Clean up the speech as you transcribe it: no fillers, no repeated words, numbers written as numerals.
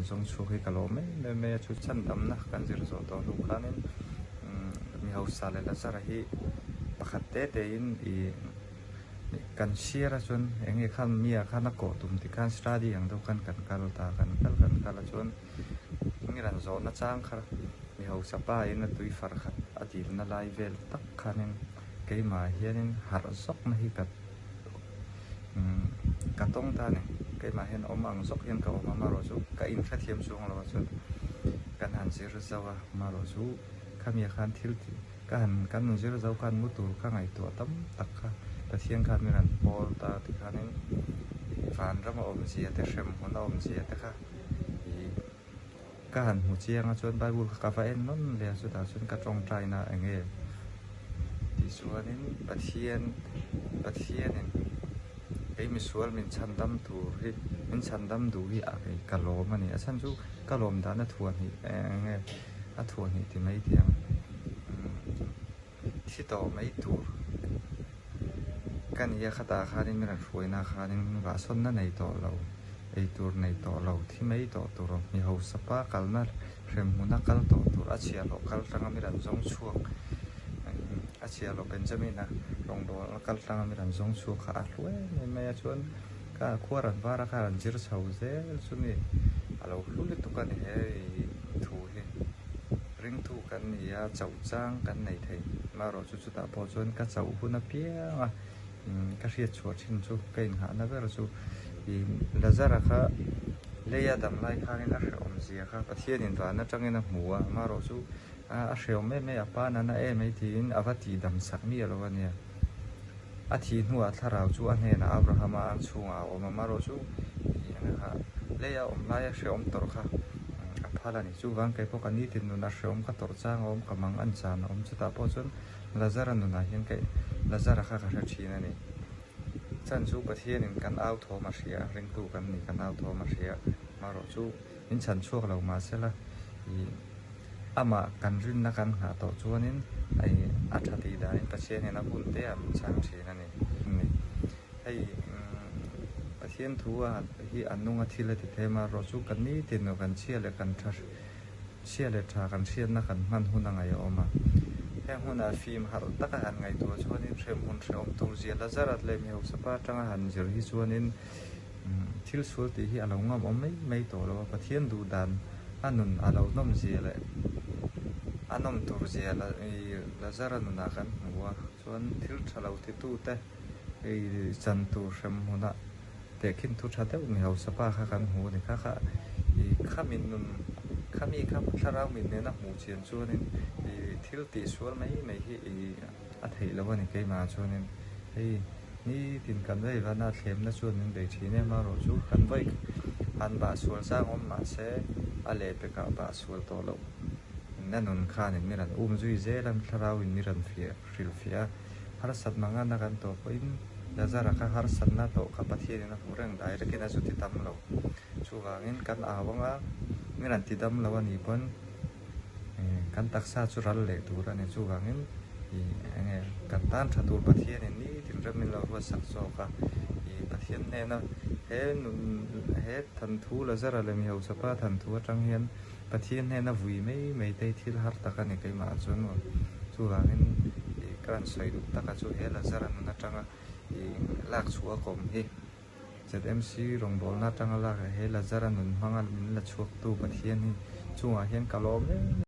rawn zawng chhuak hi ka lawm em em mai a, chu chhandamna kan zir zawh tawh hnu khanin mi hausa leh Lazara hi pakhat te te in ih kan share a chuan eng nge khan mi ah khan a kawh tum tih khan study ang deuh khan kan kal ta kan kal kan kal a chuan mi rawn zawhna chang kha mi hausa pa in a tui far khat a dilna lai vel tak khanin keimah hianin harh zawkna hi ka Ka tawng ta a ni. Keimah hian awm ang zawk hian ka awm a, amaherawh chu ka inhrethiam chuang lo a chuan kan han zir zauh a, amaherawh chu khami ah khan thil tih ka han kan han zir zauh khan mu tur ka ngaihtuah tam tak kha Pathian khan min han pawl ta tikhanin vanram a awmzia te hremhmun a awmzia te kha ih Ka han hmu chiang a chuan Bible kha ka va en nawn leh a chutah chuan ka tawngtaina eng nge tih chuanin Pathian Pathianin kei misual min chhandam tur hi min chhandam duh hi a kei ka lawm a ni a chhan chu ka lawm dan a thuah hnih eng nge a thuah hnih ti mai tih ang Thi tawh mai tur ka ni a, khatah khanin min rawn hruaina khanin vahsawnna nei tawh lo, ei tur nei tawh lo, thi mai tawh tur mi hausa pa kalna hremhmuna kal tawh tur a chhiahhlawh kal tanga mi rawn zawng chhuak a chhiahhlawh Benjamin-a rawngbawlna kal tanga mi rawn zawng chhuak kha a hlu em em mai a, chuan ka khua rawn var a kha rawn zir chho zel chu ni a lo hlu lutuk a ni he thu hi. Ringtu kan ni a, chauh chang kan nei thei. Marawh chu chutah pawh chuan ka chauh hun apiang a, ka hriat chhuah thin chu ka inghahna ber chu ih Lazara kha leia dam lai khanin a hrehawm zia kha Pathianin van atangin a hmu a, marawh chu a hrehawm em mai, a pa nana em mai tiin a va tihdam sak miah lo a nia. A thih hnuah thlarau chu a hnenah Abrahama ang chhungah a awm a, marawh chu leia awm laia hrehawm tawrh kha a phal a ni. Chuvang kei pawh ka nitin nunah hrehawm ka tawrh chang a awm, ka mang an chan a awm. Chutah pawh chuan Lazara nunah hian kei Lazara kha ka hre thin a ni. Chan chu Pathianin kan au thawm a hria, ringtu kan ni kan au thawm a hria, marawh chu min chhan chhuak lo mahsela ih amah kan rinna kan nghah tawh chuanin a tha tih danin Pathianin a hun te ah min chhang thin a ni. Hei Pathian thu a hi a nung a thil a ti thei a, rawh chu kan nitin lo kan chhia leh kan tha chhia leh tha kan hriatna kan hman hun a ngaih a awm a. Heng hunah fim harh taka han ngaihtuah chuanin hremhmun hrehawm tur zia la zarat leh mi hausa pa atanga han zir hi chuanin thil sual tih hi a lo ngam awm mai mai tawh lo a, Pathian duh dan a nun a lo nawm zia leh a nawm tur zia la zara nunah kan hmu a, chuan thil tha lo titute hei chan tur hrem hmunah tehkhin thu tha deuh mi hausa pa kha kan hmu a ni kha kha ih khami nun khami kha thlarau mit nena hmuh chian chuanin ih thil tih sual mai mai hi ih A theih loh a ni keimah chuanin hei nitin kan vei vana thlemna chuan min bei thin em a rawh chu kan vawi han bah sual chang awm mahse a lehpekah bah sual tawh loh na nun khanin mi rawn um zui zel a thlarau in mi rawn fiah hrilh fiah a harsat mangana kan tawh pawhin Lazara kha harsatna tawh kha Pathianin a hmu reng direct in a zu ti tam lo chuvangin kan au anga mi rawn ti dam lo a nih pawn Kan taksa chu ral leh tur a ni. Chuvangin ih eng nge kan tan tha tur Pathianin nitin rem min lo ruatsak zawk a. Ih Pathian hnena he nun he thanthu Lazara leh mi hausa pa thanthu atang hian Pathian hnena vui mai mai te hi thil har tak a ni keimah chuan maw. Chuvangin ih ka rawn sawi duh taka chu he Lazara nun atanga ih lak chhuah a kawm hi. ZMC rawngbawlna atanga lak he Lazara nun hmanga min la chhuaktu Pathian hi chungah hian ka lawm em.